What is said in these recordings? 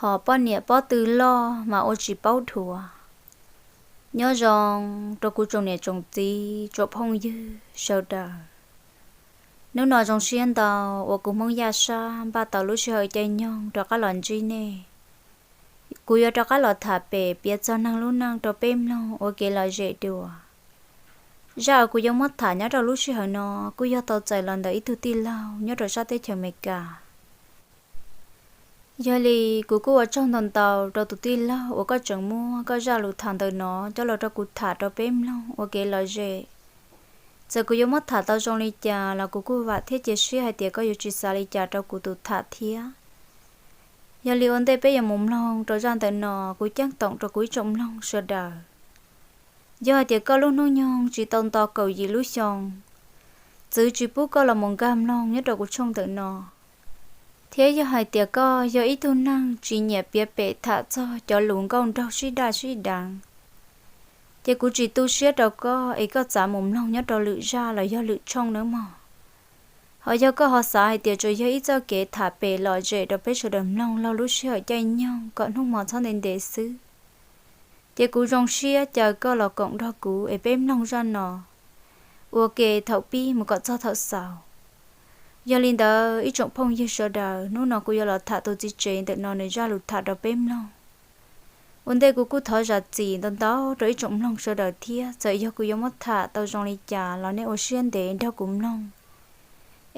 Hos poj niam pob tw loj mas ua tsis paub dhuav. Nyob zoo rau kuv tsoom niam tsoom txiv tsoom phooj ywg sawv daws. Hnub no zoo siab ntau uas kuv Hmoob Yaj Sab npaj tau lub sij hawm caij nyoog rov qab los ntsib nej. Kuv yuav rov qab los tham pem piav txog neeg lub neej rau peb mloog ua kev lom zem dua. Zaj uas kuv yuav muab tham nyob rau lub sij hawm no kuj yog tau txais los ntawm ib tug tij laug nyob rau sab teb chaws Amelikas. Yog li kuv kuj ua tsaug ntau ntau rau tus tij laug uas koj tseem muab koj zaj lus tham ntawm no coj los rau kuv tham rau peb mloog ua kev lom zem. Txawm kuv yuav muab tham tau zoo li cas los kuv kuj vam thiab cia siab hais tias koj yuav tsis xav li cas rau kuv tus tham thiab. Yog li ua ntej peb yuav mus mloog rau zaj ntawm no, kuv ceeb toom rau kuv ib tsoom mloog sawv daws. Yog hais tias koj lub hnub nyoog tsis tau nto kaum yim lub xyoo, txwv tsis pub koj los mus nkag mloog nyob rau kuv tshooj ntawm no, thiab yog hais tias koj yog ib tug neeg tsis nyiam piav pem tham txog cov lus nkauj nraug sib daj sib deev, ces kuv tsis tu siab rau koj es koj txav mus mloog nyob rau lwm zaj los yog lwm tshooj nawb mog. Ho yog koj ho xav hais tias tsuas yog ib txoj kev tham pem lom zem rau peb sawv daws mloog laug lub sij hawm caij nyoog kom hnub hmo txhob ntev ntev xwb, ces kuv zoo siab caw koj los koom nrog kuv es peb mloog zaj no ua ke thaum pib mus kom txog thaum xaus. Yog li ntawd ib tsoom phooj ywg sawv daws, hnub no kuv yuav los tham tus txiv tsev ntawm no nws zaj lus tham rau peb mloog. Ua ntej kuv kuj thov zam txim ntau ntau rau ib tsoom mloog sawv daws thiab, txawm yog kuv yuav muab tham tau zoo li cas los nej ua siab ntev nrog kuv mloog,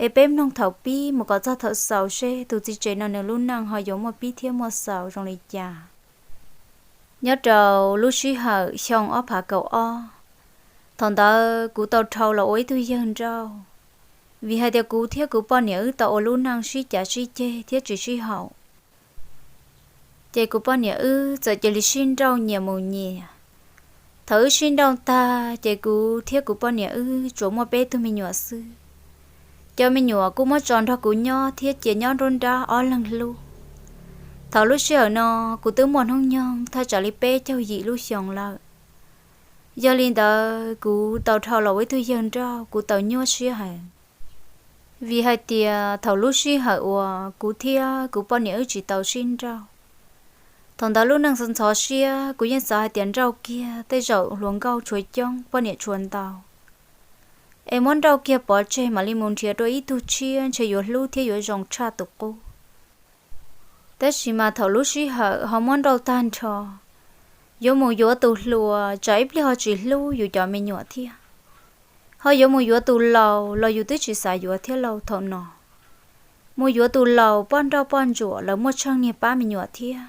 es peb mloog thaum pib mus kom txog thaum xaus seb tus txiv tsev no nws lub neej ho yuav muaj pib thiab muaj xaus zoo li cas. Nyob rau lub sij hawm xyoo ob phav kaum ob, thaum ntawd kuv tau dhau los ua ib tug yawg nrauj, vim hais tias kuv thiab kuv poj niam wb tau ua lub neej sib cav sib ceg thiab tsis sib haum. Ces kuv poj niam wb txawm cia li sib nrauj nyias mus nyias. Thaum wb sib nrauj tag ces kuv thiab kuv poj niam wb tsuas muaj peb tug me nyuam xwb. Cov me nyuam kuj muab tso nrog kuv nyob thiab cia nyob nruab nrab ob leeg hlub. Thaum lub sij hawm no kuv twb muaj hnub nyoog thaj tsam li peb caug yim lub xyoo lawm. Yog li ntawd kuv tau dhau los ua ib tug yawg nrauj kuv tau nyuaj siab heev. Vim hais tias thaum lub sij hawm uas kuv thiab kuv poj niam wb tsis tau sib nrauj, thaum ntawd lub neej ntxhov ntxhov siab kuv yeej xav hais tias nrauj kiag tej zaum hluas nkauj tshuav coob poj niam tshuav ntau, es muab nrauj kiag pov tseg mam li mus nrhiav dua ib tug tshiab ntshe yuav hlub thiab yuav zoo tshaj tus qub. Tab sis mas thaum lub sij hawm ho muab nrauj tag nrho, yuav mus yuav tus hluas tsam ib pliag ho tsis hlub yus cov me nyuam thiab. Ho yuav mus yuav tus laus los yus twb tsis xav yuav thiab lauj thaum no. Mus yuav tus laus poj nrauj poj ntsuam lawv muaj tsheej niag pab me nyuam thiab.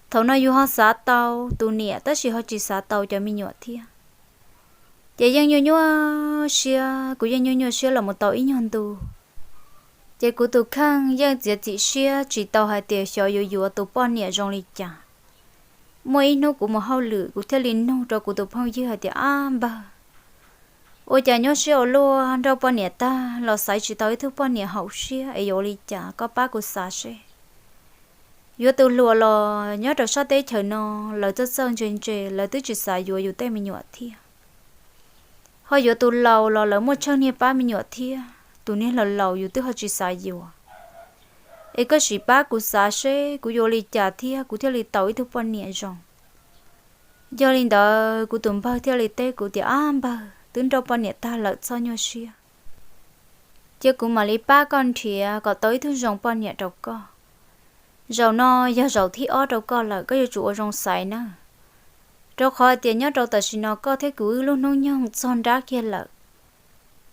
Thaum no yus ho xav tau tus niam tab sis ho tsis xav tau cov me nyuam thiab. Ces yeej nyuaj nyuaj siab, kuv yeej nyuaj nyuaj siab los mus tau ib nyuag ntu. Ces kuv tus kheej yeej txiav txim siab tsis tau hais tias xyov yuav yuav tus poj niam zoo li cas. Muaj ib hnub kuv mus hauj lwm kuv thiaj li nug rau kuv tus phooj ywg hais tias, ab npawg, ua cas nyuaj siab ua luaj, nrauj poj niam tag los xaiv tsis tau ib tug poj niam haum siab es yuav ua li cas, koj pab kuv xav seb. Yuav tus hluas los nyob rau sab teb chaws no, lawv txawj txawj ntse ntse, lawv twb tsis xav yuav yus tej me nyuam thiab. Ho yuav tus laus los lawv muaj tsheej niag pab me nyuam thiab, tus niag laus laus yus twb ho tsis xav yuav. Es koj sim pab kuv xav seb kuv yuav ua li cas thiab kuv thiaj li tau ib tug poj niam zoo. Yog li ntawd kuv tus npawg thiaj li teb kuv tias, ab npawg, twb nrauj poj niam tag lawm txhob nyuaj siab. Cia kuv mam li pab koj nrhiav kom tau ib tug zoo poj niam rau koj. Zaum no yog zaum thib ob rau koj lawm, koj yuav tsum ua zoo xaiv na. Rau qhov tias nyob rau tam sim no koj thiab kuv wb lub hnub nyoog txog nrab kiag lawm.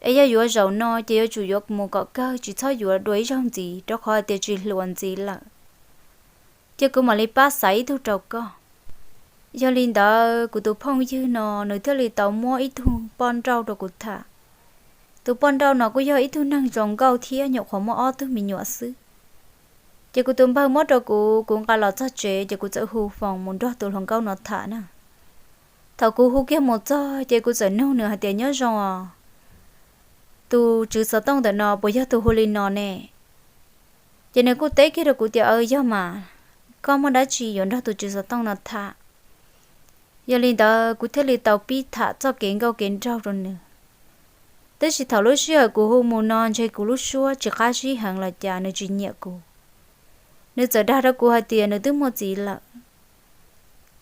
Es yog yuav zaum no ces yuav tsum yuav mus kom kawg, tsis txhob yuav dua ib zaug ntxiv rau qhov tias tsis hluas ntxiv lawm. Cia kuv mam li pab xaiv ib tug rau koj. Yog li ntawd kuv tus phooj ywg no nws thiaj li tau muab ib tug poj nrauj rau kuv tham. Tus poj nrauj no kuj yog ib tug neeg zoo nkauj thiab nyuam qhuav muaj ob tug me nyuam xwb. Ces kuv tus npawg muab rau kuv, kuv nqa los txog tsev ces kuv txawm hu foos mus nrog tus hluas nkauj no tham na. Thaum kuv hu kiag mus txog ces kuv txawm nug nws hais tias, nyob zoo os, tus tswv xov tooj ntawm no puas yog tus hu li no ne? Ces nws kuj teb kiag rau kuv tias, aw, yog mas, koj muaj dab tsi yuav nrog tus tswv xov tooj no tham? Yog li ntawd kuv thiaj li tau pib tham txoj kev nkauj kev nraug rau nws. Tab sis thaum lub sij hawm kuv hu mus no ntshe kuv lub suab tsis qab zib heev los cas nws tsis nyiam kuv. Nws txawm dag rau kuv hais tias nws twb muaj txiv lawm,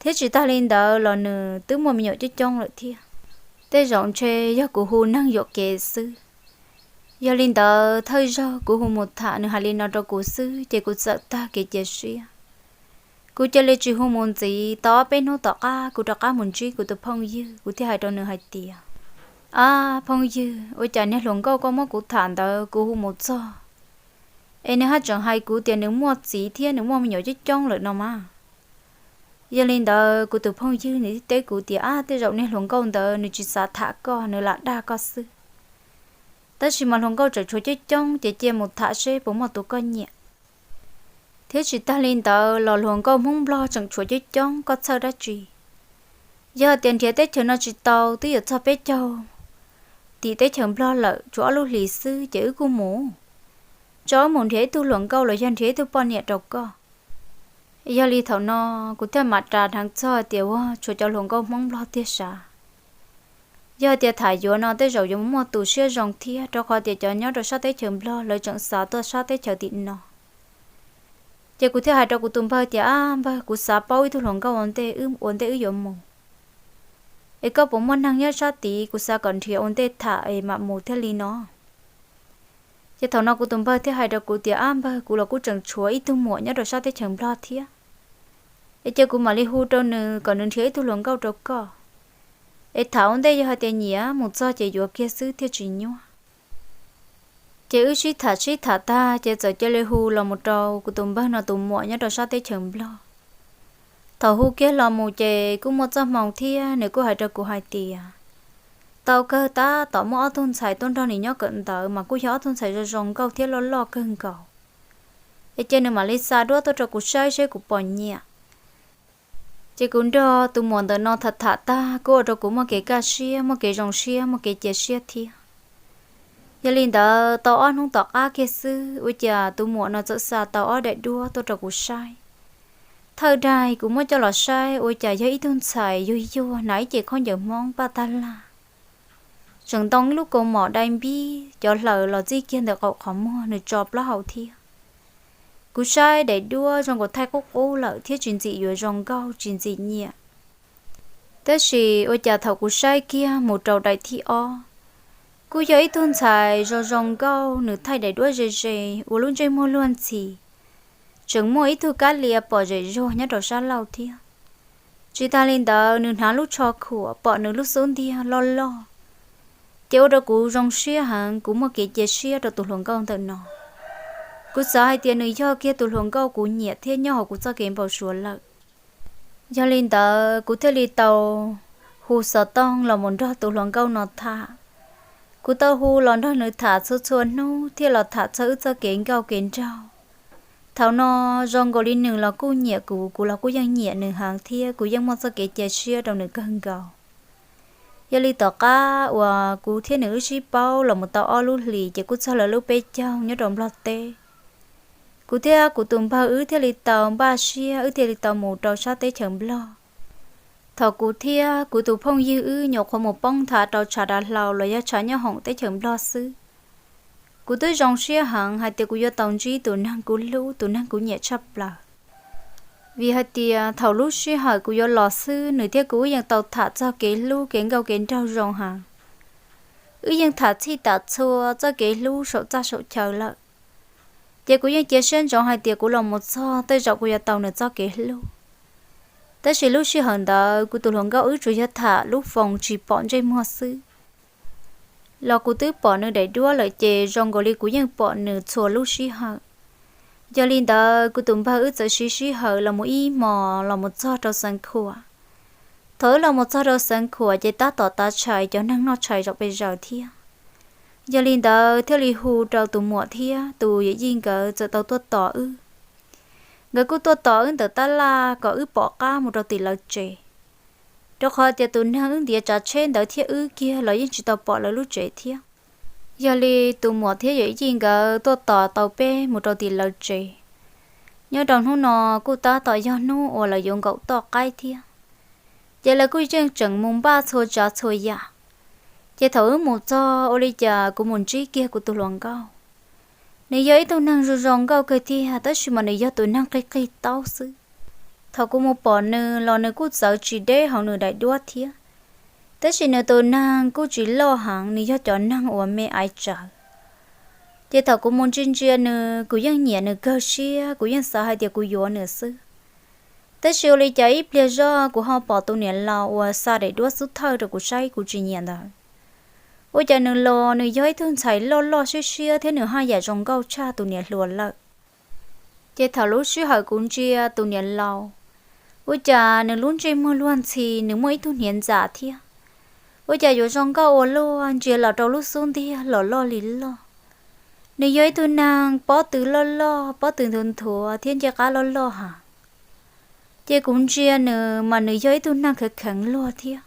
thiab tsis tas li ntawd los nws twb muaj me nyuam coob coob lawm thiab. Tej zaum ntshe yog kuv hu neeg yuam kev xwb. Yog li ntawd thawj zaug kuv hu mus tham nws hais li no rau kuv xwb ces kuv txawm tag kev cia siab. Kuv cia li tsis hu mus ntxiv, tau ob peb hnub tom qab kuv rov qab mus ntsib kuv tus phooj ywg, kuv thiaj hais rau nws hais tias, Ab phooj ywg, ua cas niag hluas nkauj koj muab kuv tham ntawd kuv hu mus txog es nws haj tseem hais kuv tias nws muaj txiv thiab nws muaj me nyuam coob coob lawm no mas. Yog li ntawd kuv tus phooj ywg nws thiaj teb kuv tias, Ab, tej zaum niag hluas nkauj ntawd nws tsis xav tham koj, nws lam dag koj xwb. Tab sis mas hluas nkauj tseem tshuav coob coob ces cia mus tham seb puas muaj tus koj nyiam. Thiab tsis tas li ntawd los hluas nkauj Hmoob Nplog tseem tshuav coob coob, koj txhawj dab tsi? Yog tias nrhiav teb chaws no tsis tau, twb yuav txog peb caug tim teb chaws Nplog lawm, tshuav ob lub hlis xwb ces wb kuj mus. Tso wb mus nrhiav ib tug hluas nkauj los yog nrhiav ib tug poj niam rau koj. Yog li thaum no kuv thiaj mam ras dheev txog tias, Ua, tshuav cov hluas nkauj Hmoob Nplog tiag sav. Yog tias tham yuav no tej zaum yuav muaj tus siab zoo thiab, rau qhov tias cov nyob rau sab teb chaws Nplog lawv tseem xav tuaj sab teb chaws tim no. Ces kuv thiaj hais rau kuv tus npawg tias, Ab npawg, kuv xav paub ib tug hluas nkauj ua ntej, ua ntej wb yuav mus. Es koj puas muaj neeg nyob sab tid, kuv xav kom nrhiav ua ntej tham es mam mus thiaj li no. Ces thaum no kuv tus npawg thiaj hais rau kuv tias, Ab npawg, kuv los kuj tseem tshuav ib tug muam nyob rau sab teb chaws Nplog thiab. Es cia kuv mam li hu rau nws kom nws nrhiav ib tug hluas nkauj rau koj. Es tham ua ntej yog hais tias nyiam, mus txog ces yuav kiag xwb thiaj tsis nyuaj. Ces wb sib tham sib tham tag ces txawm cia li hu los mus rau kuv tus npawg no tus muam nyob rau sab teb chaws Nplog. Thaum hu kiag los mus ces kuj muaj txoj hmoo thiab nws kuj hais rau kuv hais tias, tau kawg tab tom muaj ob tug ntxhais tuaj nrog nws nyob kawm ntawv mas kuj yog ob tug ntxhais zoo zoo nkauj thiab loj loj kawg nkaus. Es cia nws mam li xa duab tuaj rau kuv saib seb kuv pom nyiam. Ces kuv nrog tus muam ntawm no tham tham tag kuj ua rau kuv muaj kev kaj siab, muaj kev zoo siab, muaj kev cia siab thiab. Yog li ntawd tau ob hnub tom qab kiag xwb ua cas tus muam no txawm xa tau ob daim duab tuaj rau kuv saib. Thawj daim kuv muab coj los saib ua cas yog ib tug ntxhais yuag yuag hnav ib ce khaub ncaws Hmoob paj tag laj, tseem ntoo ib lub kaus mom dai npib, cov hlaws los txij kiag ntawm qaum qhov muag, nws tso plaub hau thiab. Kuv saib daim duab zoo nkaus thaij qub qub lawm thiab tsis ntxim yuav zoo nkauj, tsis ntxim nyiam. Tab sis ua cas thaum kuv saib kiag mus rau daim thib ob, kuj yog ib tug ntxhais zoo zoo nkauj, nws thaij daim duab ze ze, ua lub ntsej muag luag ntxhi, tseem muaj ib tug kab lia pom zem zuag nyob rau sab laug thiab. Tsis tas li ntawd nws hnav lub tsho khuam pom nws lub xub ntiag loj loj, ces ua rau kuv zoo siab heev, kuv muaj kev cia siab rau tus hluas nkauj ntawm no. Kuv xav hais tias nws yog kiag tus hluas nkauj kuv nyiam thiab nyob hauv kuv txoj kev npau suav lawm. Yog li ntawd kuv thiaj li tau hu xov tooj los mus nrog tus hluas nkauj no tham. Kuv tau hu los nrog nws tham txhua txhua hnub thiab los tham txog wb txoj kev nkauj kev nraug. Thaum no zoo nkaus li nws los kuj nyiam kuv, kuv los kuj yeej nyiam nws heev thiab kuv yeej muaj txoj kev cia siab rau nws kawg nkaus. Yog li tom qab uas kuv thiab nws wb sib paub los mus tau ob lub hlis ces kuj txog lawv lub peb caug nyob rau Nplog teb. Kuv thiab kuv tus npawg wb thiaj li tau npaj siab, wb thiaj li tau mus rau sab teb chaws Nplog. Thaum kuv thiab kuv tus phooj ywg wb nyuam qhuav mus poob nthav rau tshav dav hlau los yog tshav nyob hoom teb chaws Nplog xwb, kuv twb zoo siab heev hais tias kuv yuav tau ntsib tus neeg kuv hlub, tus neeg kuv nyiam tshaj plaws. Vim hais tias thaum lub sij hawm kuv yuav los xwb nws thiab kuv wb yeej tau tham txog kev hlub kev nkauj kev nraug zoo heev. Wb yeej tham txhij tham txhua txoj kev hlub saum txaj saum chaw lawm. Ces kuv yeej cia siab ntsoov hais tias kuv los mus txog tej zaum kuv yuav tau nws txoj kev hlub. Tab sis lub sij hawm ntawd kuv tus hluas nkauj wb tsuas yog tham lub foos tsis pom ntsej muag xwb, los kuv twb pom nws daim duab lawm ces zoo nkaus li kuv yeej pom nws txhua lub sij hawm. Yog li ntawd kuv tus npawg wb txawm siv sij hawm los mus ib hmos los mus txog rau Xeev Khuam. Thaum wb los mus txog rau Xeev Khuam ces tab tom tav tshais, cov neeg noj tshais zaum pes zaws thiab. Yog li ntawd thiaj li hu rau tus muam thiab tus yawm yij nkawd txawm tau tuaj tos wb. Nkawd kuj tuaj tos wb ntawm tab laj kom wb pom qab mus rau tim lawv tsev, rau qhov tias tus neeg wb ntiav tsav tsheb ntawd thiab wb kiag los yeej tsis tau pom lawv lub tsev thiab. Yog li tus muam thiab yawm yij nkawd tuaj tos tau peb mus rau tim lawv tsev. Nyob rau hnub no kuj tab tom yog hnub uas lawv yuav nkaum toj qaib thiab, ces lawv kuj yeej tseem mus npaj txhua tsav txhua yam. Ces thaum wb mus txog ua li cas kuv mus ntsib kiag kuv tus hluas nkauj. Nws yog ib tug neeg zoo zoo nkauj kawg tiag, tab sis mas nws yog tus neeg qig qig taub xwb. Thaum kuv mus pom nws los nws kuj txawv tsis deb hauv nws daim duab thiab, tab sis nws tus neeg kuj tsis loj heev, nws yog cov neeg uas me aiv tsawv. Ces thaum kuv mus ntsia ntsia nws, kuv yeej nyiam nws kawg siab, kuv yeej xav hais tias kuv yuav nws xwb. Tab sis ua li cas ib pliag zoj kuv ho pom tus niam laus uas xa daim duab xub thawj rau kuv saib kuv tsis nyiam ntawd. Ua cas nws los nws yog ib tug ntxhais loj loj siab siab thiab nws haj yam zoo nkauj tshaj tus niam hluas lawm. Ces thaum lub sij hawm kuv ntsia tus niam laus, ua cas nws lub ntsej muag luag ntxhi, nws muaj ib tug hniav ntxam thiab. Ua cas yuav zoo nkauj ua luaj, ntsia los rau lub xub ntiag los loj li loj. Nws yog ib tug neeg pob tw loj loj, pob tw nthuav nthuav thiab ncej qab loj loj heev. Ces kuv ntsia nws mas nws yog ib tug neeg kheev kheev luag thiab.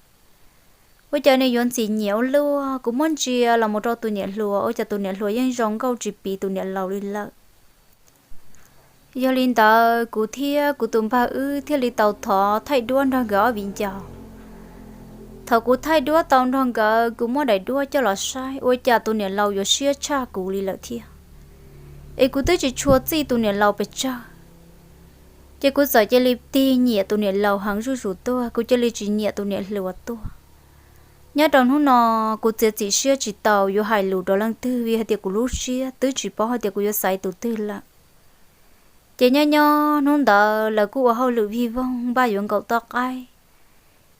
Ua cas nws yuav ntxim nyiam ua luaj, kuv muab ntsia los mus rau tus niam hluas, ua cas tus niam hluas yeej zoo nkauj tsis piv tus niam laus li lawm. Yog li ntawd kuv thiab kuv tus npawg wb thiaj li tau thov thaij duab nrog nkawd ob viv ncaus. Thaum kuv thaij duab tau nrog nkawd, kuv muab daim duab coj los saib, ua cas tus niam laus yuav siab tshaj kuv li lawm thiab. Es kuv twb tsis tshua txij tus niam laus pes tsawg, ces kuv txawm cia li tig nyiam tus niam laus heev zuj zus tuaj, kuv cia li tsis nyiam tus niam hluas tuaj. Nyob rau hnub no, kuv txiav txim siab tsis tau yuav hais lus rau leej twg vim hais tias kuv lub siab twb tsis paub hais tias kuv yuav xaiv tus twg lawm. Ces nyob nyob hnub ntawd lawv kuj ua hauj lwm vij voog npaj yuav nkaum toj qaib.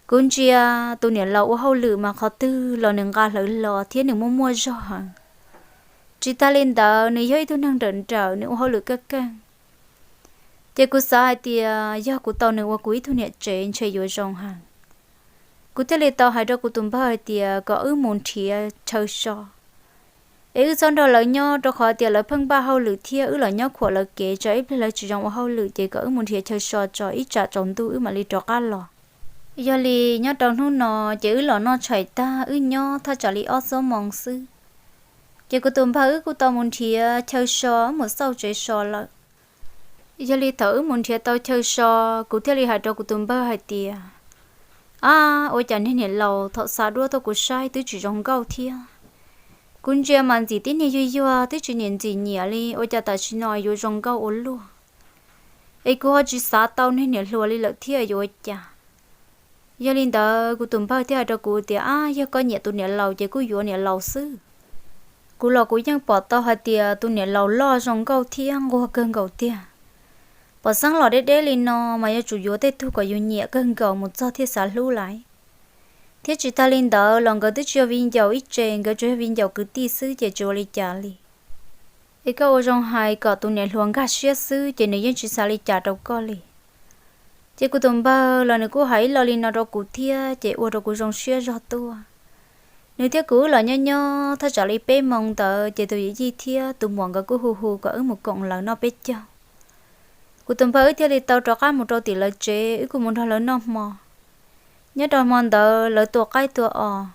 Kuv ntsia tus niam laus ua hauj lwm mas qhov twg los nws nqa hlawv hlo thiab nws muaj muaj zog heev. Tsis tas li ntawd nws yog ib tug neeg nrawm nrawm, nws ua hauj lwm kaj keej. Ces kuv xav hais tias yog kuv tau nws ua kuv ib tug niam tsev ntshe yuav zoo heev. Kuv thiaj li tau hais rau kuv tus npawg hais tias kom wb mus nrhiav chaw so, es wb txhob nrog lawv nyob, rau qhov tias lawv pheej npaj hauj lwm thiab wb los nyob khuam lawv kev, tsam ib pliag lawv tsis zoo ua hauj lwm ces kom wb mus nrhiav chaw so tso, ib tsam tsaus ntuj wb mam li rov qab los. Yog li nyob rau hnub no ces wb los noj tshais tag, wb nyob thaj tsam li ob xuab moos xwb, ces kuv tus npawg wb kuj tau mus nrhiav chaw so, wb mus xauj tsev so lawm. Yog li thaum wb mus nrhiav tau chaw so, kuv thiaj li hais rau kuv tus npawg hais tias, Ab, ua cas niag niam laus thaum xa duab tuaj kuv saib twb tsis zoo nkauj thiab. Kuv ntsia mas ntxim tib niag yuag yuag, twb tsis niam ntxim nyiam li, ua cas tam sim no yuav zoo nkauj ua luaj. Es kuv ho tsis xav tau niag niam hluas li lawm thiab yuav ua cas. Yog li ntawd kuv tus npawg thiaj hais rau kuv tias, Ab, yog koj nyiam tus niam laus ces kuj yuav niam laus xwb. Kuv los kuv yeej pom tau hais tias tus niam laus loj zoo nkauj thiab nquag kawg nkaus tiag. Pom xeeb los deb deb li no mas yuav tsum yuav tej tug kom yus nyiam kawg nkaus mus txog thiaj xav hlub lawm. Thiab tsis tas li ntawd los nkawd twb tsis yog viv ncaus ib tse, nkawd tsuas yog viv ncaus kwv tij xwb ces tsis ua li cas li. Es koj ua zoo hais kom tus niam hluas nkag siab xwb ces nws yeej tsis xav li cas rau koj li. Ces kuv tus npawg los nws kuj hais ib lo li no rau kuv thiab ces ua rau kuv zoo siab zog tuaj. Nws thiab kuv wb los nyob nyob thaj tsam li peb moos ntawd ces tus yawm yij thiab tus muam nkawd kuj hu hu kom wb mus koom lawv noj peb caug. Kuv tus npawg wb thiaj li tau rov qab mus rau tim lawv tsev, wb kuj mus nrog lawv noj hmo. Nyob rau hmo ntawd lawv tua qaib tua os,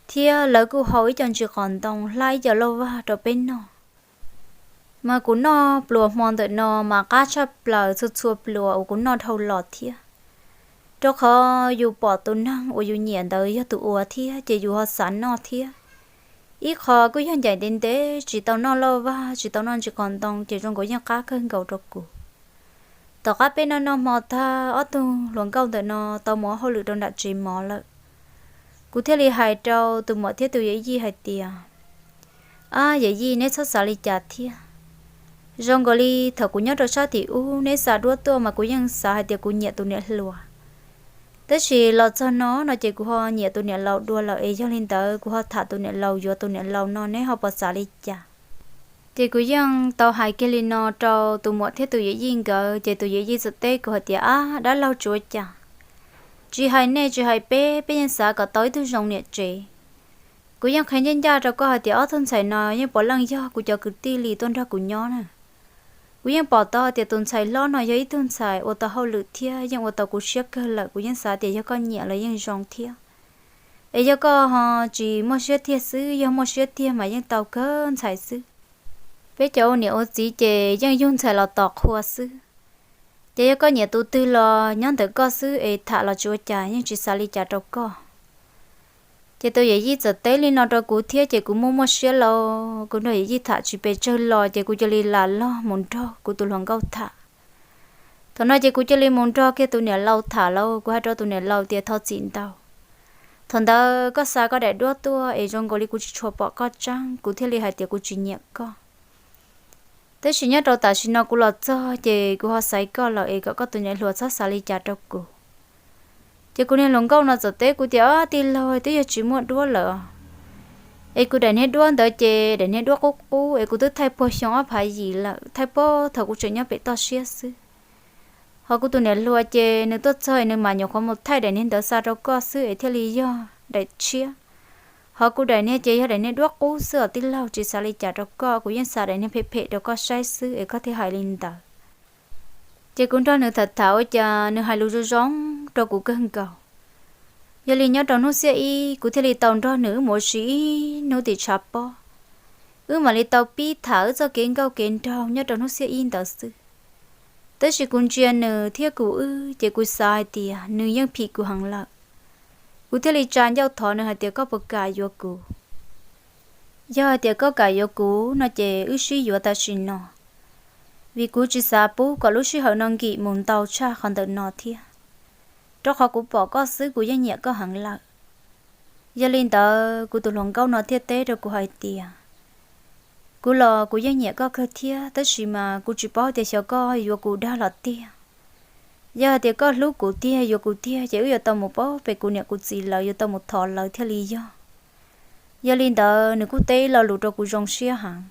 thiab lawv kuj hau ib co ntsis qos ntoo hlab ib co lauj vag rau peb noj. Mas kuv noj pluas hmo ntawm no mas qab tshaj plaws txhua txhua pluas uas kuv noj dhau los thiab. Rau qhov yus pom tus neeg uas yus nyiam ntawd yog tus ua thiab ces yus ho xav noj thiab. Ib qho kuj yog ncaim ntev ntev tsis tau noj lauj vag tsis tau noj ntsis qos ntoo ces zoo nkaus yeej qab kawg nkaus rau kuv. Tom qab peb noj noj hmo tag ob tug hluas nkauj ntawm no tau mus ua hauj lwm rau nram tsev mov lawm. Kuv thiaj li hais rau tus muam thiab tus yawm yij hais tias, Ab yawm yij, neb txhob xav li cas thiab. Zoo nkaus li thaum kuv nyob rau sab tim ub neb xa duab tuaj mas kuv yeej xav hais tias kuv nyiam tus niam hluas. Tab sis los txog no no ces kuv ho nyiam tus niam laus dua lawm es yog li ntawd kuv ho tham tus niam laus yuav tus niam laus no neb ho puas xav li cas? Ces kuv yeej tau hais kiag li no rau tus muam thiab tus yawm yij nkawd ces tus yawm yij txawm teb kuv hais tias, Ab dab laug, tsis ua cas. Tsis hais nej tsis hais peb, peb yeej xav kom tau ib tug zoo niam tsev. Kuv yeej qhia ncaj ncaj rau koj hais tias ob tug ntxhais no yeej puav leej yog kuv cov kwv tij li tuaj nrog kuv nyob na. Kuv yeej pom tau hais tias tus ntxhais hlob no yog ib tug ntxhais ua tau hauj lwm thiab yeej ua tau kuv siab kawg lawm, kuv yeej xav tias yog koj nyiam los yeej zoo thiab. Es yog koj ho tsis muaj siab tiag xwb, yog muaj siab tiag mas yeej tau kawg ntxhais xwb. Peb cov ua niam ua txiv ces yeej yug ntxhais los tos qhua xwb. Ces yog koj nyiam tus twg los nyob ntawm koj xwb es tham los tsis ua cas, yeej tsis xav li cas rau koj. Ces tus yawm yij txawm teb li no rau kuv thiab ces kuv muaj muaj siab lauj, kuv nrog yawm yij tham tsis pes tsawg los ces kuv cia li lam log mus nrog kuv tus hluas nkauj tham. Thaum no ces kuv cia li mus nrog kiag tus niam laus tham lauj, kuv hais rau tus niam laus tias thov txim ntau. Thaum ntawd koj xa koj daim duab tuaj es zoo nkaus li kuv tsis tshua pom koj tseeb, kuv thiaj li hais tias kuv tsis nyiam koj. Tab sis nyob rau tam sim no kuv los txog ces kuv ho xaiv koj lawm es kom koj tus niam hluas txhob xav li cas rau kuv. Ces kuv niag hluas nkauj no txawm teb kuv tias, Ob, tij laug, twb yog tsis muaj duab lawm es kuv daim niag duab ntawd ces daim niag duab qub qub es kuv twb thaij puag xyoo ob phav yim lawm, thaij puag thaum kuv tseem nyob pem toj siab xwb. Ho kuv tus niam hluas ces nws tuaj txog es nws mam nyuam qhuav mus thaij daim niag ntawd xa rau koj xwb es thiaj li yog daim tshiab. Ho kuv daim niag ces yog daim niag duab qub xwb os tij laug, tsis xav li cas rau koj, kuv yeej xa daim niag phem phem rau koj saib xwb es koj thiaj hais li ntawd. Ces kuv nrog nws tham tham ua cas nws hais lus zoo zoo rau kuv kawg nkaus. Yog li nyob rau hnub xiab ib kuv thiaj li tau nrog nws wb mus ua si ib hnub tim tshav pob. Wb mam li tau pib tham wb txoj kev nkauj kev nraug nyob rau hnub xiab ib ntawd xwb. Tab sis kuv ntsia nws thiab kuv wb ces kuv xav hais tias nws yeej phim kuv heev lawm. Kuv thiaj li tsa ncauj thov nws hais tias, Koj puas kam yuav kuv? Yog hais tias koj kam yuav kuv no ces wb sib yuav tam sim no, vim kuv tsis xav pub kom lub sij hawm no nkim mus ntau tshaj qhov ntawm no thiab, rau qhov kuv pom koj xwb kuv yeej nyiam koj heev lawm. Yog li ntawd kuv tus hluas nkauj no thiaj teb rau kuv hais tias, Kuv los kuv yeej nyiam koj kawg thiab, tab sis mas kuv tsis paub tias xyov koj yuav kuv dag los tiag. Yog hais tias koj hlub kuv tiag yuav kuv tiag ces wb yuav tau mus pab pem kuv niam kuv txiv lawv, yuav tau mus thov lawv thiaj li yog. Yog li ntawd nws kuj teb lo lus rau kuv zoo siab heev.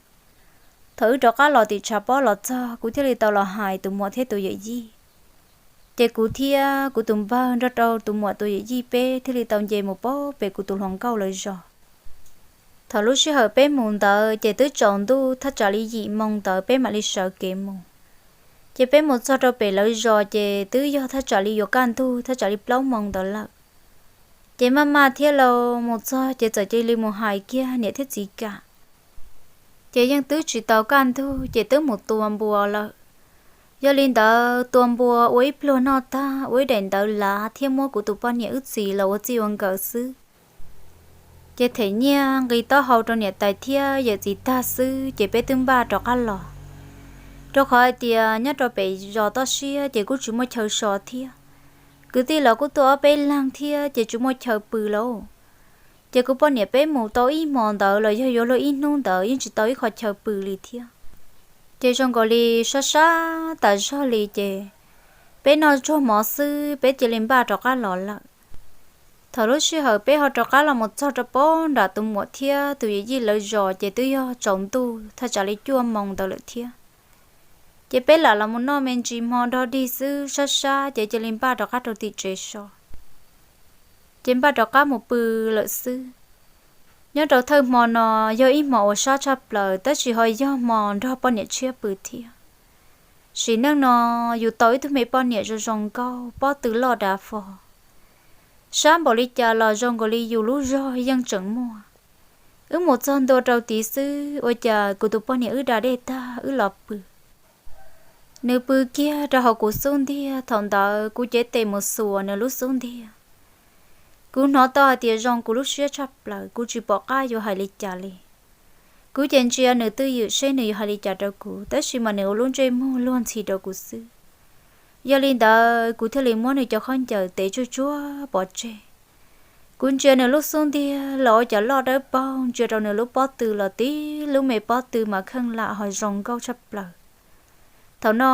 Thaum wb rov qab los tim tshav pob los txog kuv thiaj li tau los hais tus muam thiab tus yawm yij. Ces kuv thiab kuv tus npawg nrog rau tus muam tus yawm yij peb thiaj li tau nce mus pab pem kuv tus hluas nkauj lawv zos. Thaum lub sij hawm peb mus ntawd ces twb tsaus ntuj thaj tsam li yim moo ntawd peb mam li sawv kev mus. Ces peb mus txog rau pem lawv zos ces twb yog thaj tsam li yuav kaj ntug thaj tsam li plaub moo ntawd lawm. Ces maj maj thiab los mus txog ces txawm cia li mus hais kiag niam thiab txiv kam. Ces yeej twb tsis tau kaj ntug ces twb mus tua npua lawm. Yog li ntawd tua npua ua ib pluag noj tag ua ib daim ntawv lav thiab muab kuv tus poj niam wb txiv los ua txij ua nkawm xwb. Ces them nyiaj nqi taub hau rau niam tais thiab yawm txiv tag xwb ces peb twb npaj rov qab los. Rau qhov hais tias nyob rau pem zos toj siab ces kuj tsis muaj chaw so thiab. Kwv tij los kuj tuaj ob peb leeg thiab ces tsis muaj chaw pw lauj. Ces kuv poj niam peb mus tau ib hmo ntawd los yog yuav luag ib hnub ntawd yeej tsis tau ib qho chaw pw li thiab. Ces zoo nkaus li sab sab tas zog li ces peb noj tsuag mov xwb peb cia li npaj rov qab los lawm. Thaum lub sij hawm peb ho rov qab los mus txog rau pem nram tus muam thiab tus yawm yij lawv zos ces twb yog tsaus ntuj thaj tsam li cuaj moo ntawd lawm thiab. Ces peb lam los mus noj me ntsis hmo nrog dig xwb sab sab ces cia li npaj rov qab rau tim tsev so. Ces npaj rov qab mus pw lawm xwb. Nyob rau thawj hmo no yog ib hmo uas sab tshaj plaws tab sis ho yog hmo nrog poj niam tshiab pw thiab. Sim neej no yus tau ib tug me poj niam zoo zoo nkauj pob tw loj dav fo. Sab npaum li cas los zoo nkaus li yus lub zog yeej tseem muaj. Wb mus txog ntua rau tid xwb ua cas kuv tus poj niam wb da dej tag wb los pw. Nws pw kiag rau hauv kuv xub ntiag, thaum ntawd kuv cev tes mus xuas nws lub xub ntiag. Kuv hnov tau hais tias zoo kuv lub siab tshaj plaws, kuv tsis pom qab yuav hais li cas li. Kuv ces ntsia nws twj ywm seb nws yuav hais li cas rau kuv, tab sis mas nws ua lub ntsej muag luag ntxhi rau kuv xwb. Yog li ntawd kuv thiaj li muab nws cov khaub ncaws tev tsuag tsuag pov tseg. Kuv ntsia nws lub xub ntiag los ua cas loj dawb paug, ntsia rau nws lub pob tw los tib lub me pob tw mas kheej lam ho zoo nkauj tshaj plaws. Thaum no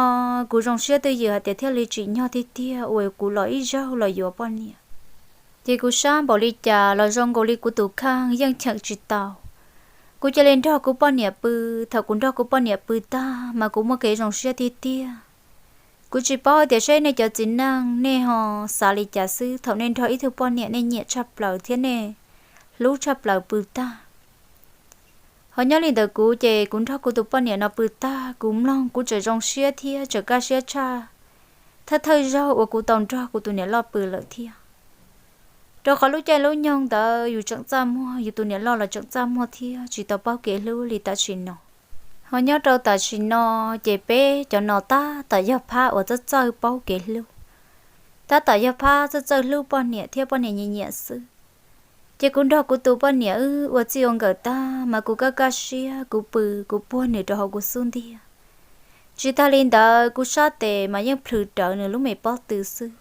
kuv zoo siab twj ywm hais tias thiaj li tsim nyog tiag tiag uas kuv los ib zaug los yuav poj niam. Ces kuv sab npaum li cas los zoo nkaus li kuv tus kheej yeej cheem tsis tau. Kuv cia li nrog kuv poj niam pw, thaum kuv nrog kuv poj niam pw tag mas kuv muaj kev zoo siab tiag tiag. Kuv tsis paub tias seb nej cov txiv neej nej ho xav li cas xwb thaum nej nrog ib tug poj niam nej nyiam tshaj plaws thiab nej hlub tshaj plaws pw tag. Ho nyob li ntawd kuv ces kuv nrog kuv tus poj niam no pw tag, kuv mloog kuv tseem zoo siab thiab tseem kaj siab tshaj thawj thawj zaug uas kuv tau nrog kuv tus niam loj pw lawm thiab. Rau qhov lub caij lub nyoog ntawd yus tseem txaj muag, yus tus niam loj los tseem txaj muag thiab tsis tau paub kev hlub li tam sim no. Ho nyob rau tam sim no ces peb cov no tab tom yog phab uas txawj txawj paub kev hlub, tab tom yog phab txawj txawj hlub poj niam thiab poj niam nyiam nyiam xwb. Ces kuv nrog kuv tus poj niam wb ua txij ua nkawm tag mas kuv kaj kaj siab, kuv pw, kuv puag nws rau hauv kuv xub ntiag. Tsis tag li ntawd kuv sab tes mas yeej plhws rawv nws lub me pob tw xwb.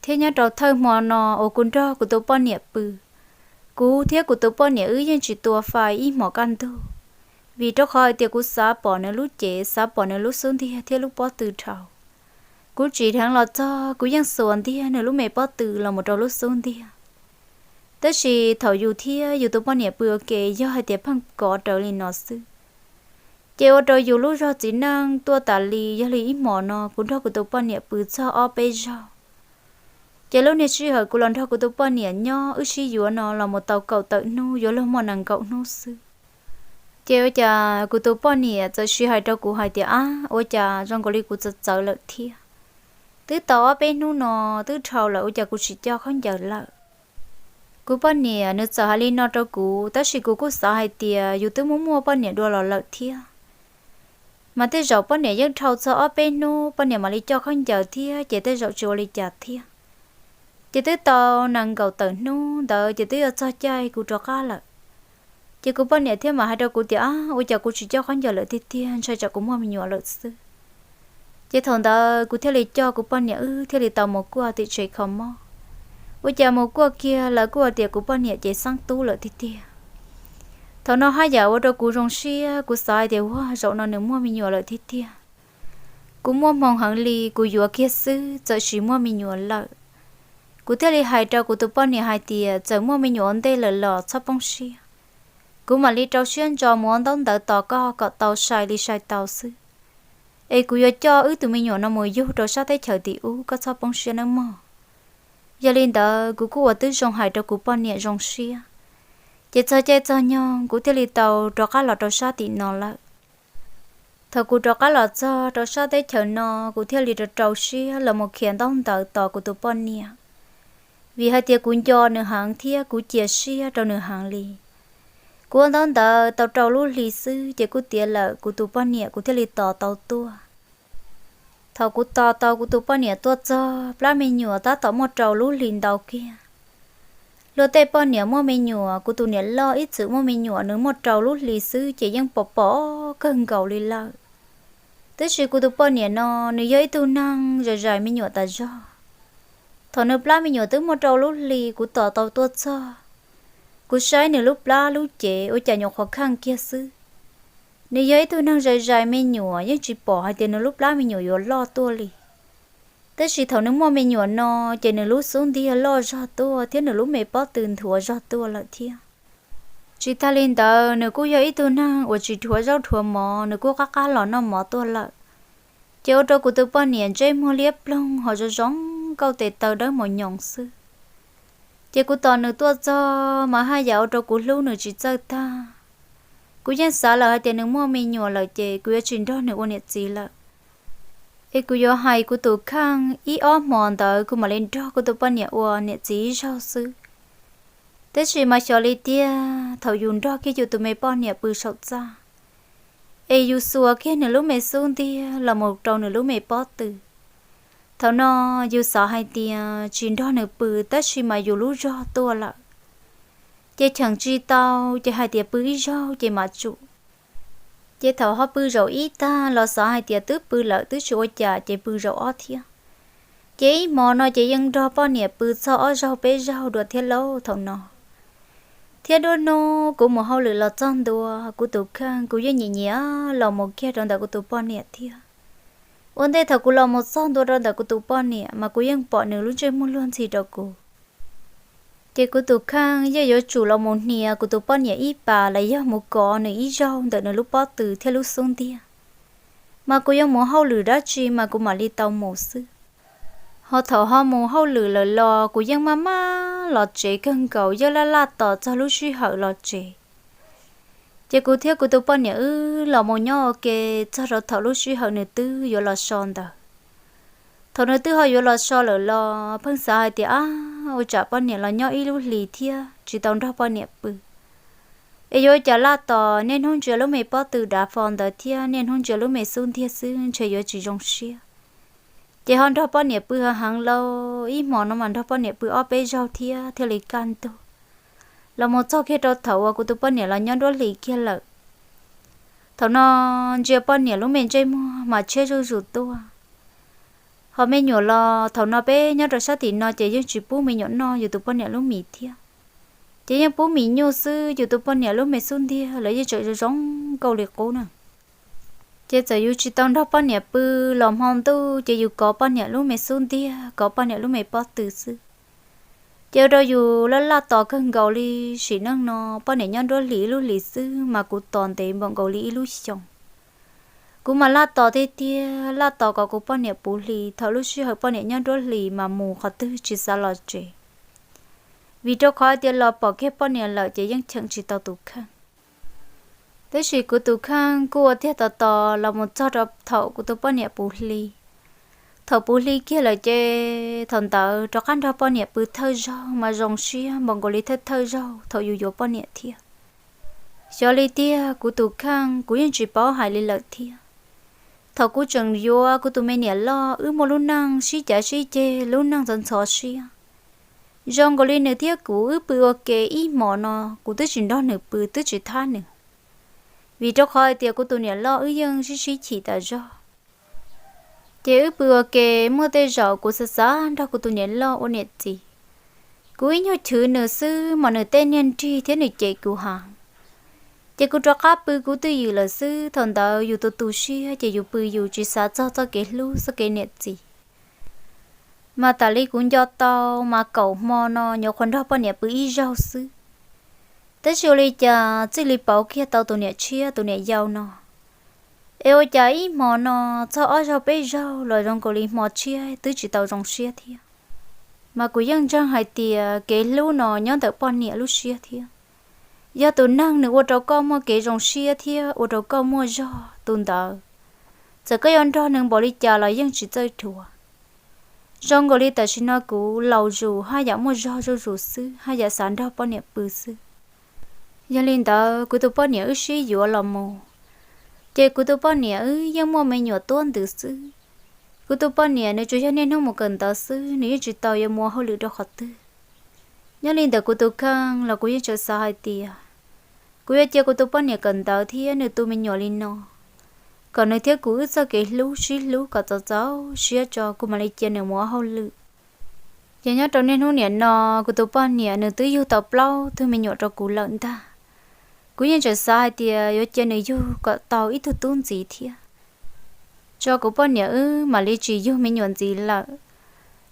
Thiab nyob rau thawj hmo no uas kuv nrog kuv tus poj niam pw, kuv thiab kuv tus poj niam wb yeej tsis tua fais ib hmos kaj ntug, vim rau qhov hais tias kuv xav pom nws lub cev, xav pom nws lub xub ntiag thiab lub pob tw dhau. Kuv tsim dheev los txog kuv yeej xuas ntiag nws lub me pob tw los mus rau lub xub ntiag. Tab sis thaum yus thiab yus tus poj niam pw ua ke yog hais tias pheej kov rawv li no xwb, ces ua rau yus lub zog txiv neej tuaj tas li. Yog li ib hmos no kuv nrog kuv tus poj niam pw txog ob peb zaug, ces lub niag sij hawm kuv los nrog kuv tus poj niam nyob wb sib yuav no los mus tau kaum tawm hnub, yuav luag muaj nees nkaum hnub xwb. Ces ua cas kuv tus poj niam txawm sis hais rau kuv hais tias, ab, ua cas zoo nkaus li kuv txawv txawv lawm thiab. Twb tau ob peb hnub no twb dhau lawm, ua cas kuv tsis coj khaub ncaws lawm. Kuv poj niam nws txawm hais li no rau kuv, tab sis kuv kuj xav hais tias yus twb muaj muaj poj niam dua los lawm thiab. Mas tej zaum poj niam yeej dhau txog ob peb hnub poj niam mam li coj khaub ncaws thiab, ces tej zaum tsis ua li cas thiab. Ces twb tau nees nkaum tawm hnub ntawd ces twb yuav txog caij kuv rov qab lawm. Ces kuv poj niam thiaj mam hais rau kuv tias, ab, ua cas kuv tsis coj khaub ncaws lawm tiag tiag, ntshai tsam kuv muaj me nyuam lawm xwb. Ces thaum ntawd kuv thiaj li coj kuv poj niam wb thiaj li tau mus kuaj tim tsev kho mob. Ua cas mus kuaj kiag lawv kuj hais tias kuv poj niam ces xeeb tub lawm tiag tiag. Thaum no haj yam ua rau kuv zoo siab, kuv xav hais tias, ua, zaum no nws muaj me nyuam lawm tiag tiag. Kuv muaj hmoo heev li, kuv yuav kiag xwb txawm sis muaj me nyuam lawm. Kuv thiaj li hais rau kuv tus poj niam hais tias, txawm muaj me nyuam ua ntej lawm los txhob poob siab. Kuv mam li rau siab ntso mus ua ntaub ntawv tos koj kom tau sai li sai tau xwb. Es kuv yuav coj wb tus me nyuam no mus yug rau sab teb chaws tim ub, koj txhob poob siab nawb mog. Yog li ntawd kuv kuj ua tib zoo hais rau kuv poj niam zoo siab. Ces txog caij txog nyoog kuv thiaj li tau rov qab los rau sab tim no lawm. Thaum kuv rov qab los txog rau sab teb chaws no, kuv thiaj li rau rau siab los mus khiav ntaub ntawv tos kuv tus poj niam, vim hais tias kuv nco nws heev thiab kuv cia siab rau nws heev li. Kuv ua ntaub ntawv tau rau lub hli xwb ces kuj tiav lawm, kuv tus poj niam kuv thiaj li tos tau tuaj. Thaum kuv tos tau kuv tus poj niam tuaj txog, plab me nyuam tab tom muaj rau lub hli ntau kiag. Luag tej poj niam muaj me nyuam, kuv tus niam loj ib txwm muaj me nyuam nws muaj rau lub hli xwb ces yeej pom pom kawg nkaus li lawm. Tab sis kuv tus poj niam no, nws yog ib tug neeg zais zais me nyuam tas zog. Thaum nws plab me nyuam twb muaj rau lub hli kuv tos tau tuaj txog, kuv saib nws lub plab lub cev ua cas nyuam qhuav kheej kiag xwb. Nws yog ib tug neeg zais zais me nyuam yeej tsis pom hais tias nws lub plab me nyuam yuav loj tuaj li. Tab sis thaum nws muaj me nyuam no, ces nws lub xub ntiag loj zog tuaj thiab nws lub me pob tw nthuav zog tuaj lawm thiab. Tsis tag li ntawd nws kuj yog ib tug neeg uas tsis dhuav zaub dhuav mov, nws kuj qab qab los noj mov tuaj lawm. Ces ua rau kuv tus poj niam ntsej muag liab ploog ho zoo zoo nkauj tes taw dawb mos nyoos xwb. Ces kuv tos nws tuaj txog mas haj yam ua rau kuv hlub nws tsis txawj tag. Kuv yeej xav lawm hais tias nws muaj me nyuam lawm ces kuv yuav tsis nrog nws ua niam txiv lawm, es kuv yuav hais kuv tus kheej ib ob hmo ntawd kuv mam li nrog kuv tus poj niam ua niam txiv ib zaug xwb. Tab sis mas xyov li tiag, thaum yus nrog kiag yus tus me poj niam pw saum txaj, es yus xuas kiag nws lub me xub ntiag los mus rau nws lub me pob tw. Thaum no yus xav hais tias tsis nrog nws pw tab sis mas yus lub zog tuaj lawm, ces cheem tsis tau, ces hais tias pw ib zaug ces mam tsum. Ces thaum ho pw zaum ib tag los xav hais tias twb pw lawm twb tsis ua cas ces pw zaum ob thiab. Ces ib hmo no ces yeej nrog poj niam pw txog ob zaug peb zaug dua thiab lauj thaum no. Thiab nruab hnub kuv mus hauj lwm los txog ntua, kuv tus kheej kuv yeej nyiam nyiam los mus kiag rau ntawm kuv tus poj niam thiab. Ua ntej thaum kuv los mus txog ntua rau ntawm kuv tus poj niam mas kuv yeej pom nws lub ntsej muag luag ntxhi rau kuv. Ces kuv tus kheej yeej yuav tsum los mus hnia kuv tus poj niam ib pas los yog mus kov nws ib zaug ntawm nws lub pob tw thiab lub xub ntiag. Mas kuv yuav mus hauj lwm dab tsi mas kuv mam li tau mus xwb. Ho thaum ho mus hauj lwm lawm los kuv yeej maj maj los tsev kawg nkaus, yeej laj laj tos txog lub sij hawm los tsev. Ces kuv thiab kuv tus poj niam wb los mus nyob ua ke txog rau thaum lub sij hawm nws twb yuav los so ntawd. Thaum nws twb ho yuav los so lawm los pheej xav hais tias, ab, ua tsam poj niam los nyob ib lub hlis thiab tsis tau nrog poj niam pw, es yuav ua cas laj tos niaj hnub ntsia lub me pob tw dav fo ntawd thiab niaj hnub ntsia lub me xub ntiag xwb ntshe yuav tsis zoo siab. Ces ho nrog poj niam pw heev heev lauj, ib hmo no mas nrog poj niam pw ob peb zaug thiab thiaj li kaj ntug. los mus txog kiag rau thaum uas kuv tus poj niam los nyob nruab hlis kiag lawm. Thaum no ntsia poj niam lub me ntsej muag mas tshiab zuj zus tuaj. Ho me nyuam los thaum no peb nyob rau sab tim no ces yeej tsis pub me nyuam noj yus tus poj niam lub mis thiab, ces yeej pub mis nyuj xwb. Yus tus poj niam lub me xub ntiag los yeej tseem zoo zoo nkauj li qub na. Ces txawm yus tsis tau nrog poj niam pw los hmo ntuj ces yus kov poj niam lub me xub ntiag, kov poj niam lub me pob tw xwb. Ces ua rau yus laj laj tos kawg nkaus li. Sim neej no poj niam nyob nruab hlis ib lub hlis xwb mas kuv tos ntev npaum nkaus li ib lub xyoos. Kuv mas laj tos tiag tiag, laj tos kom kuv poj niam puv hli. Thaum lub sij hawm poj niam nyob nruab hlis mas mus qhov twg tsis xav los tsev, vim rau qhov hais tias los pom kiag poj niam lawm ces yeej cheem tsis tau tus kheej. Tab sis kuv tus kheej kuj ua tiag tos tos los mus txog rau thaum kuv tus poj niam puv hli. Thaum puv hli kiag lawm ces thaum ntawd rov qab nrog poj niam pw thawj zaug mas zoo siab npaum nkaus li thawj thawj zaug thaum yus yuav poj niam thiab. Xyov li tiag, kuv tus kheej kuv yeej tsis paub hais li lawm thiab. Thaum kuv tseem yuav kuv tus me niam loj, wb muaj lub neej sib cav sib ceg, lub neej ntxhov ntxhov siab. Zoo nkaus li nws thiab kuv wb pw ua ke ib hmos no, kuv twb tsis nrog nws pw, twb tsis thab nws, vim rau qhov hais tias kuv tus niam loj wb yeej sib sib chim tas zog. Ces wb pw ua ke, muaj tej zaum kuv xav xav nrog kuv tus niam loj ua niam txiv. Kuv ib nyuag chwv nws xwb mas nws tej niag nrig thiab nws cem kuv heev. Ces kuv rov qab pw kuv twj ywm lawm xwb. Thaum ntawd yus tu tu siab ces yus pw yus tsis xav txog txoj kev hlub txoj kev niam txiv. Mas tas li kuv nco tau mas kaum hmo no nyuam qhuav nrog poj niam pw ib zaug xwb. Tab sis ua li cas txij li pauv kiag tau tus niam tshiab tus niam yau no, es ua cas ib hmo no txog ob zaug peb zaug los zoo nkaus li hmo tshiab twb tsis tau zoo siab thiab. Mas kuv yeej ntseeg hais tias kev hlub no nyob ntawm poj niam lub siab thiab. Yog tus neeg nws ua rau koj muaj kev zoo siab thiab ua rau koj muaj zog, tus ntawd txawm koj yuav nrog nws npaum li cas los yeej tsis txawj dhuav. Zoo nkaus li tam sim no kuv laus zus haj yam muaj zog zuj zus xwb, haj yam xav nrog poj niam pw xwb. Yog li ntawd kuv tus poj niam wb sib yuav los mus, ces kuv tus poj niam wb yeej muaj me nyuam tuab ntws xwb. Kuv tus poj niam nws tsuas yog niaj hnub mus kawm ntawv xwb, nws yeej tsis tau yuav mus ua hauj lwm rau qhov twg. Nyob li ntawm kuv tus kheej los kuv yeej tseem xav hais tias kuv yuav cia kuv tus poj niam kawm ntawv thiab nws tu me nyuam li no, kom nws thiab kuv wb txoj kev hlub sib hlub kom txaus txaus siab tso kuv mam li cia nws mus ua hauj lwm. Ces nyob rau niaj hnub niam no, kuv tus poj niam nws twb yug tau plaub tug me nyuam rau kuv lawm ntag. Kuv yeej tseem xav hais tias yuav cia nws yug kom tau ib tug tub ntxiv thiab, tso kuv poj niam wb mam li tsis yug me nyuam ntxiv lawm.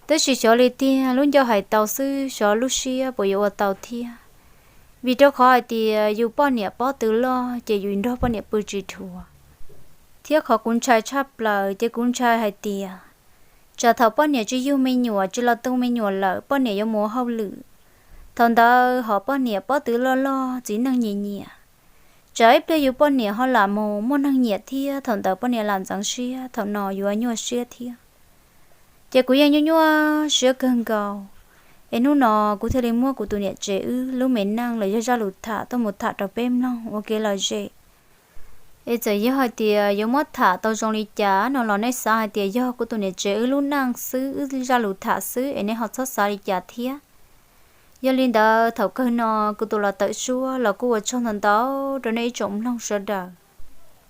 Tab sis xyov li tiag, lub ncauj hais tau xwb, xyov lub siab puas yuav ua tau thiab. Vim rau qhov hais tias yus poj niam pob tw loj ces yus nrog poj niam pw tsis dhuav. Thiab qhov kuv ntshai tshaj plaws ces kuv ntshai hais tias tsam thaum poj niam tsis yug me nyuam, tsis los tu me nyuam lawm, poj niam yuav mus ua hauj lwm, thaum ntawd ho poj niam pob tw loj loj, txiv neej nyiam nyiam, tsam ib pliag yus poj niam ho lam mus muaj neeg nyiam thiab, thaum ntawd poj niam lam ntxeev siab, thaum no yuav nyuaj siab thiab. Ces kuv yeej nyuaj nyuaj siab kawg nkaus. Es hnub no kuv thiaj li muab kuv tus niam tsev wb lub me neej los yog zaj lus tham tuaj mus tham rau peb mloog ua kev lom zem. Es txawm yog hais tias yuav muab tham tau zoo li cas no los nej xav hais tias yog kuv tus niam tsev wb lub neej xwb, wb zaj lus tham xwb es nej ho txhob xav li cas thiab. Yog li ntawd thaum kawg no kuv tus los tawm suab los kuj ua tsaug ntau ntau rau nej ib tsoom mloog sawv daws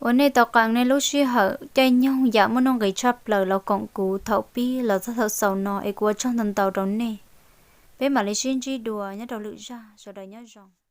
uas nej tau qee nej lub sij hawm caij nyoog yam muaj nuj nqis tshaj plaws los koom kuv thaum pib los txog thaum xaus no, es kuv ua tsaug ntau ntau rau nej. Peb mam li sib ntsib dua nyob rau lwm zaj, sawv daws nyob zoo.